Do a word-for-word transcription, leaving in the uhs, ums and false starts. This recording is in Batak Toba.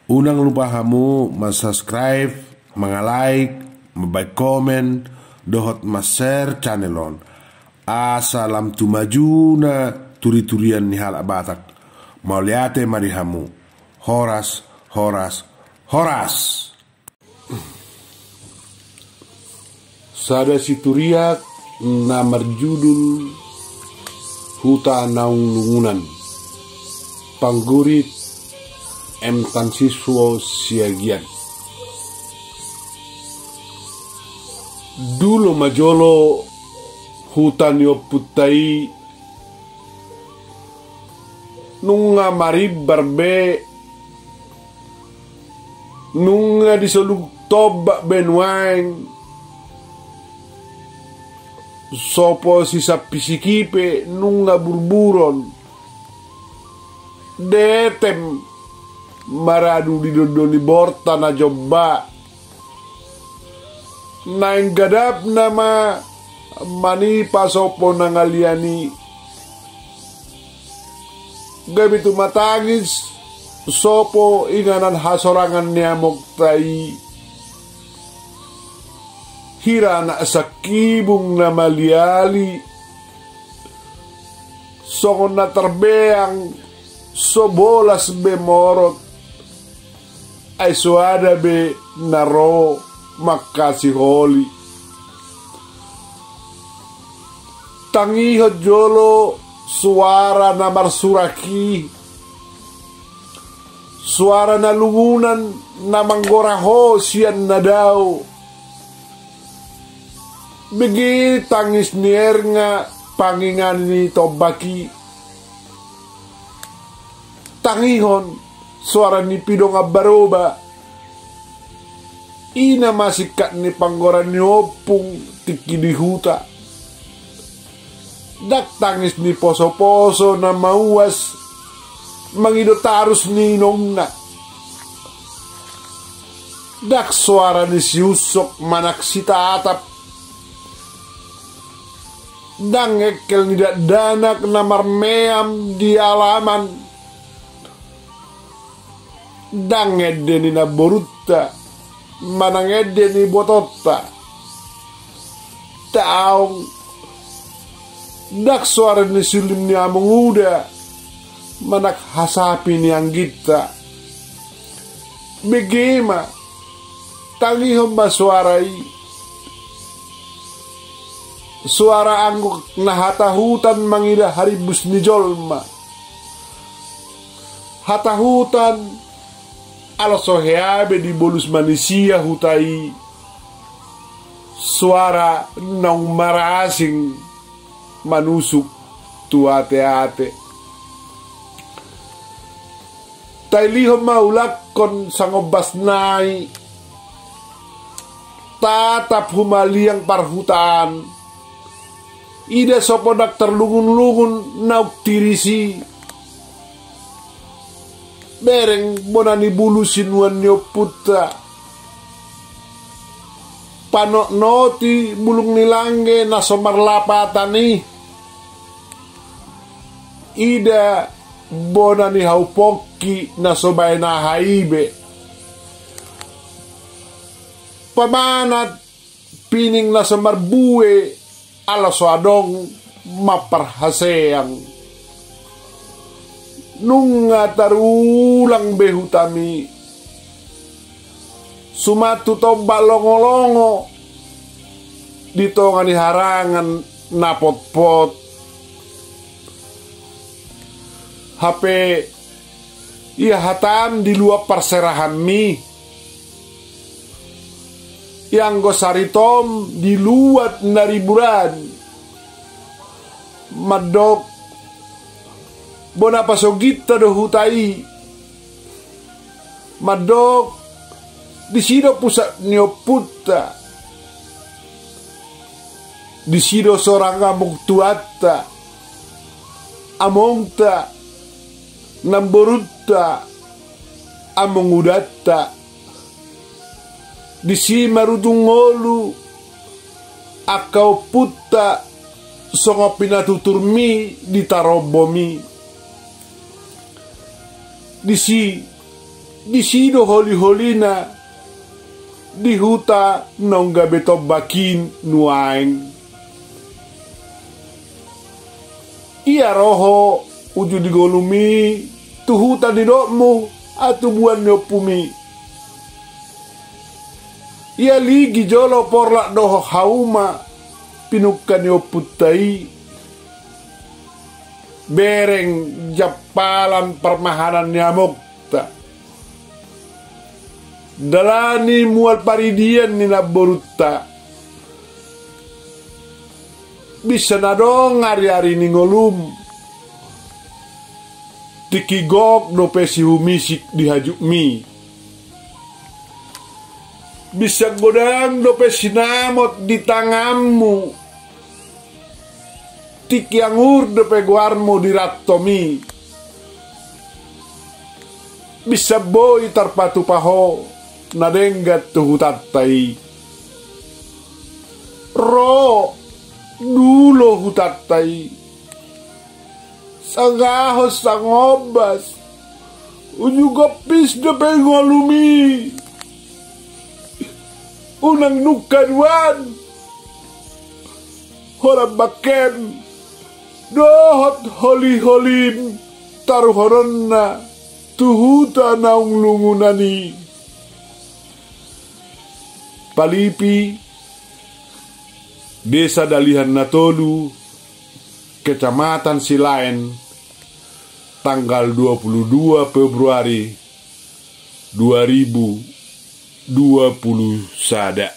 Unang lupa hamu ma-subscribe, manga-like, mambaen komen, dohot ma-share channel on. Asa lam tu majuna turi-turian ni halak Batak. Mauliate ma di hamu. Horas, horas, horas. Sada situriak na marjudul Huta Naung Lungunan. Panggurit M. Tansiswo Siagian. Dulo ma jolo huta ni ompunta i, nunga marimbar be, nunga disoluk tombak be nuaeng, sopo sisampisiki pe nunga burburon. Detem maradu di dondo ni borta na jomba. Naeng gadapna ma manipa sopo na ngalian i. Gabe tumatangis sopo inganan hasorangan ni amongta i. Hira anak sangkibung na maliali, songon na tarbeang, so bolas be morot, ai so ada be na ro mangkasiholi. Tangihon jolo suara na marsurak i, suara na lungunan na manggora ho sian na dao. Bege tangis ni ernga pangingani ni tombak i. Tangihon suara ni pidong ambaroba. I na masingkat ni panggora ni ompung tingki di huta. Ndang tangis ni poso-poso na mauas mangido tarus ni inongna. Ndang soara ni siunsok manang sitatap. Ndang engkel ni dakdanak na marmeam di alaman. Ndang ende ni namborunta manang ende ni ibotonta. Daong. Ndang soara ni sulim ni among uda manang hasapi ni angginta. Bege ma, tangihon ma soara i. Soara anggo na hatahutan mangido harimbus ni jolma. Hatahutan, ala so hea be dibolus manisia huta i. Soara naung marasing manusuk tu ate-ate. Tailihon ma ulakkon sangombas nai. Tatap humaliang parhutaan. Ida sopo ndang tarlungun-lungun naung tiris i. Bereng bona ni bulu sinuan ni ompunta. Panotnoti bulung ni langge na so marlapatan i. Ida bona ni hau pongki na so baen aha i be. Pamanat pining na so marbue ala so adong mamparhaseang. Nunga tarulang be hutami. Suman tu tombak longo-longo di tonga ni harangan na potpot. Hape ia hatam di luat parserahanmi. Ianggo saritom di luat na riburan. Mandok bona pasogita do huta i. Mandok disi do pusat ni ompunta. Disi do sorang among tuanta, amongta, namborunta, among udanta. Disi marutung ngolu angka ompunta songon pinatuturmi di tarombomi. Disi Disi do holi-holina di huta naung gabe tombak i nuaeng. Ia ro ho uju di ngolumi tu huta ni dokmu, hatubuan ni ompumi. Ia ligi jolo porlak dohot hauma pinungka ni ompunta i, bereng jampalan parmahanan ni amongta. Dalani mual paridian ni namborunta. Bisa na adong ari-ari ni ngolum. Tingki gok dope sihumisik di hajutmi. Bisa godang dope sinamot di tanganmu. Tingki angur dope goarmu di rantomi. Bisa boi tarpatupa ho na denggan tu hutanta i. Ro, dulo hutanta i. Sangahon sangombas. Uju gompis dope ngolumi. Unang nunga duan. Holan bangkem dohot holi-holim taruhononna tu huta naung lungunan i. Palipi, Desa Dalihan Na Tolu, Kecamatan Silaen, tanggal dua puluh dua Februari dua ribu dua puluh sada.